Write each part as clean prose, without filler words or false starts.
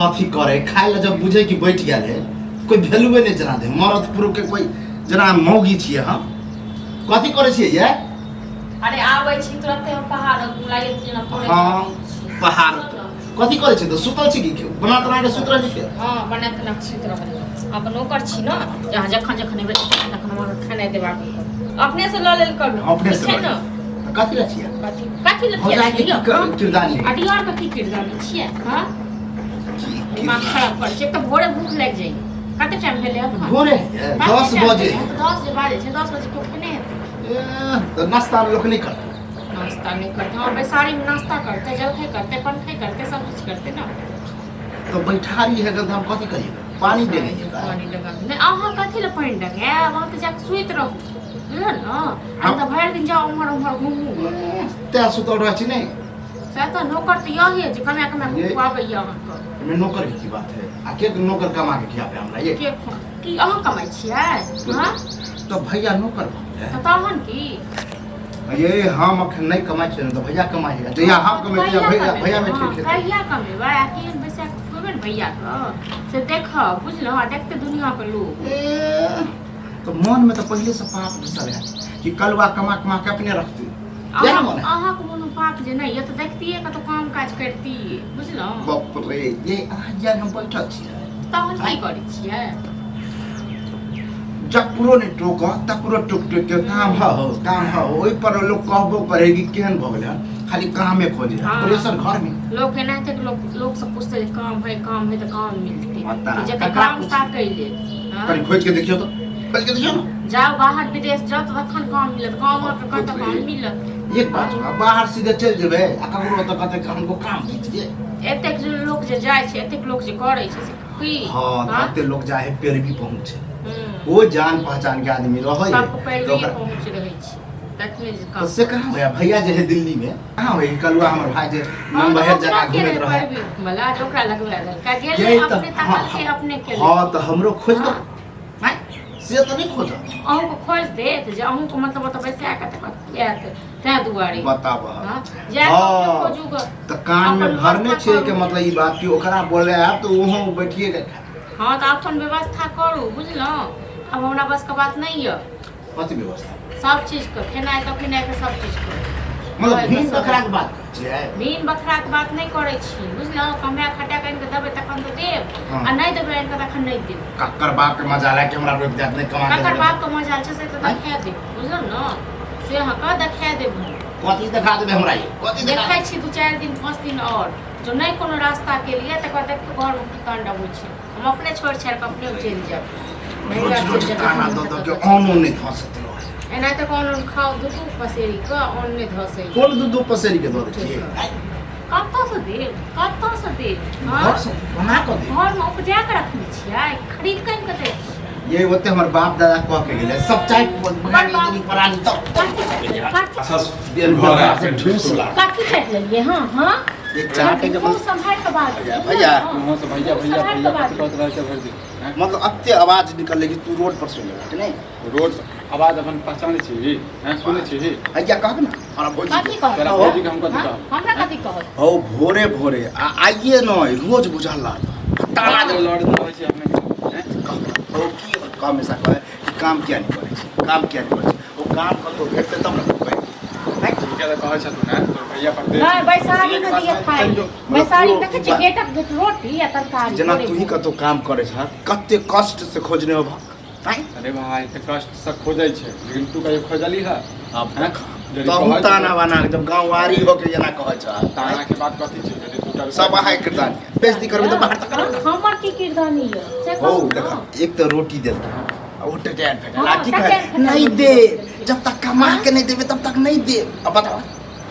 अथी करे खाय लए जब बुझे कि बैठ गेल है, कोई वैल्यूए नहीं जना दे मरद पुरुष के। कोई जना मौगी छियै हम, कथी करै छियै ये? अरे आबै छी तुरंते हम पहाड़ लागैत जेना तोड़ै। हाँ, पहाड़ कथी करै छियै? तऽ सुतल छी की बना तना के सुत रहल छियै? हँ, बना तना के सुति रहल। आब नौकर छी ने जे अहाँ जखन जखन एबै तखन तखन हमरा खेनाइ देबाक अपने से लऽ लेल करू। अपने से छै लऽ ने। तऽ कथी लए छियै? कथी कथी लए भौजाई के छियै? की किरदानी है? आ दियार के की किरदानी छियै? हँ, की दिमाग खराब करै छै। एक तऽ भोरे भूख लागि जाइए। कते टाइम भेलै अखन? भोरे है, कते 10 टाइम बजे। भेलै? 10 जे बाजै छै, 10 बजे केओ खेने हेतै? एह, तऽ नाश्ता लोक नहि करतै? नाश्ता नहि करतै? हँ, बैसारीमे नाश्ता करतै, जलखै करतै, पनखै करतै, सब किछु करतै ने। तऽ बैठारी है तऽ हम कथी करियै? पानी देने है? पानी लगा नहि। अहाँ कथी लए पानि लगायब? अहाँ तऽ जाकऽ सुति रहू, बुझल ने? आ तऽ भरि दिन जाउ उम्हर उम्हर घुमू। तैं सुतल रहै छी नहि? सएह तऽ, नौकर तऽ यही जे कमा कमा कऽ खुआबैए अहाँके। एहिमे नौकर के की बात है? आ के नौकर कमा के खियाबे हमरा ये? के की अहाँ कमाइ छियै? हँ। तऽ भैया नौकर भऽ गेलै। तऽ तहन की? ये हम अखन नहि कमाइ छियै ने, तऽ भैया कमाइ है। जहिया हम कमेबै तहिया भैया भैया बैठ के खेतै। कहिया कमेबै आ केहन बैसा कऽ खुएबै ने भैयाके से देखब, बुझलहुँ? आ देखते दुनिआँके लोक। ए, तऽ मनमे तऽ पहिलेसँ पाप घुसल है कि कलुआ कमा कमा के अपने रखतै। इएह ने मन है। अहाँके मोनमे पाप जे नहि यऽ तऽ देखतियै कतौ काम काज करतियै, बुझलहुँ? बाप रे, ये अहाँ जे हम बैठल छियै। तहन की करै छियै? जकरो नहि टोक, तकरो टोक टोक के काम हो, काम हो। ओहि पर लोक कहबो करे कि केहन भऽ गेलै हन, खाली कामे खोजे। प्रेशर घर में। लोक एनाहिते लोक लोक सब पूछते जे काम है, काम है, तऽ काम मिलतै। पता, तऽ जते ककरा काम पूछी? ताकै लेल, हँ? कनि खोजि के देखियौ, तऽ खोजि के देखियौ ने। जाउ बाहर विदेश जाउ तऽ तखन काम मिलत। गाँव अहाँके कतऽ काम मिलत? एक बात होगा, बाहर सीधे चलि जेबै आ ककरो ओतऽ कहतै कि हमको काम दीजिए। एतेक जे लोक जे जाइ छै, एतेक लोक जे करै छै, से की? हँ, तऽ एते लोक जाइ है, पैरवी पहुँच छै। ओ जान पहचान के आदमी रहै है, सबके तऽ पैरवी ओकरा पहुँच रहै छै तखने जे तऽ काम। से कहाँ होया? भैया जे है दिल्ली में कहाँ होय? कलुआ हमर भाई जे हँ, नंबर तऽ जगह ओकरा के घूमैत रहै रहै। पैरवी वाला जे ओकरा लगबा देलकै गेल। यही तऽ अपने ताकलकै, अपने केलकै। हँ, तऽ हमरो खोज दो। आँय, से तऽ नहि खोजत। अहूँके खोजि देत जे अहूँके मतलब ओतऽ बैसा कऽ तकर आयत, ताहि दुआरे। बताबह। हँ, जा कऽ अपने खोजू गऽ। तऽ कान में अपन भरने व्यवस्था छै के करू। मतलब ई बात कि ओकरा बोले आब तऽ ओहो बैठिए के खाय। हँ, तऽ अपन व्यवस्था करू, बुझलहुँ? आब हमरा बसके बात नहि यऽ। कथी व्यवस्था? सब चीजके, खेनाइ के, पिनाइ के, सब चीजके। मतलब रहैके भीम सब। बकरा के बात करै छियै? भीन बखराके बात नहि करै छी, बुझलहुँ? कमाए खटा कऽ आनि कऽ देबै तखन तऽ देब। आ नहि देबै आनि कऽ तखन नहि देब। ककर बाप के मजा लागे कि हमरा रोकि देत, नहि कमा के ककर देबै? बापके मजा छै से तऽ देखा देब, बुझलहुँ ने? से अहाँके देखा देब हम। कथी देखा देबै हमरा? ये कथी देखा? देखै छी 2-4 दिन, 5 दिन आओर जो नहि कोनो रास्ता के लिए, तकर बाद देखियौ घरमे की तांडव होइ छै। हम अपने छोड़ि छाड़ि कऽ अपने चलि जायब। रोज रोज ताना दऽ दऽ के अन्न नहि धसैत रहै। एना तऽ कोन खाउ, दू दू पसेरी कऽ अन्न नहि धसै। कोन दू दू पसेरी के दऽ दै छियै? कतऽसँ देब? कतऽसँ देब? हँ? घरसँ बना कऽ देब। घरमे उपजा कऽ रखने छियै, खरीद कऽ आनि कऽ दै छियै। ये ओते हमर बाप दादा कह के गेलै सब चाय हमर बाप- प्राणी तब कथी कथी अच्छा बेल घर आ से ठूस ला। कथी चाटि लेलियै? हँ हँ। ये चाटे के मुँह सम्हारि कऽ बाजू। भैया, भैया। मुँह से भैया भैया भैया कथी कहैत रहै छै भरि दिन, हैं? मतलब अते आवाज निकलले कि तू रोड पर सुन लेला कि नहीं? रोड आवाज अपन पहचानै छी हैं? सुनै छी? भैया कहब ना हमरा भौजी कथी के। कहत? तोरा भौजी के हम कथी हँ? कहब? हमरा कथी कहत? हौ, भोरे भोरे आ आइए नहीं, रोज बुझल रहत ताला दे। लड़ैत रहै छी अपने, हैं? कहब हौ की हमेशा कहे कि काम किया नहीं करै छी, काम किया नहीं करै छी। ओ काम कतौ भेटतै तब ने करबै। ठीके तऽ कहै छथुन ने तोर भैया परदेश। नहि, बैसारी मे दिए खाइ। चलि जो। बैसारी मे देखै छियै गेटक गेट रोटी आ तरकारी। जेना भोरे तू ही भोर। कतौ काम करै छह, कते कष्ट से खोजने होबह आँय? अरे भाई, तऽ कष्ट से खोजै छै, लेकिन तू कहियो खोजली है? आब हैं? देख। यदि तहु कहै ताना छौ- बाना जब गाँववारी होके जेना कहै छह। ताना के बात कथी छै? यदि तू सब अहाँ किरदानी है। बेइज्जती करबै तऽ बाहर तक हँ, हमर की किरदानी यऽ से हो कहू देखा ने। एक तऽ रोटी देलकै आ ओ टटैल फेटल आ हाँ, की कहै टटैल फेटल नहीं रोटी दे देलकै। जब तक कमा के नहीं देबे तब तक नहीं दे। अब बताओ,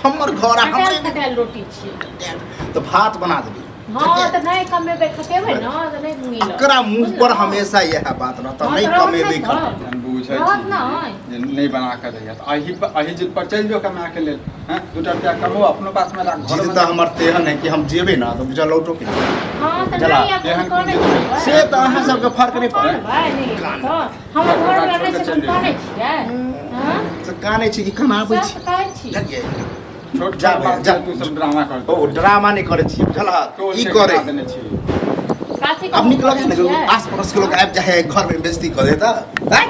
हमर घर आ टटैल हमरे फटैल रोटी छियै। तऽ भात बना देबी। हँ, तऽ नहि कमेबै खटेबै ने तऽ नहि मिलत। एकरा मुंह पर बुझलहुँ? हमेशा इएह बात रहत। हँ, नहीं तऽ रहत कमेबे नहि करबै। तऽ। हम बुझै रहत छी नहि। जे नहि बना कऽ दैया तऽ अही जिद पर चलि जो कमा के लेल, हैं? दूटा रुपया कमो, अपनो पास में राख, जिद घरमे तऽ हमर तेहन है कि हम जेबै ना तऽ बुझा लौटो के जेबै। हँ, तऽ जला, नहि आब एहन करै कोन छियै। से तऽ अहाँ सबके फर्क नहि पड़त। भाइ, नहि तऽ हमर घरवला नहि छै तऽ हम कानै छियै? हँ? से कानै छी कि कमाबै सएह छी? तऽ कहै छी। बुझलियै? छोट जा छोट भैया, बात जा। के तू सब ड्रामा कर। ओ ड्रामा नहि करै छी, बुझलहक? टोल ई के करै गिरा देने छी। कथी आब नीक लगे ने छियै? आस पड़ोस के लोग आबि जाइ है घर में बेइज्जती कऽ देता आँय?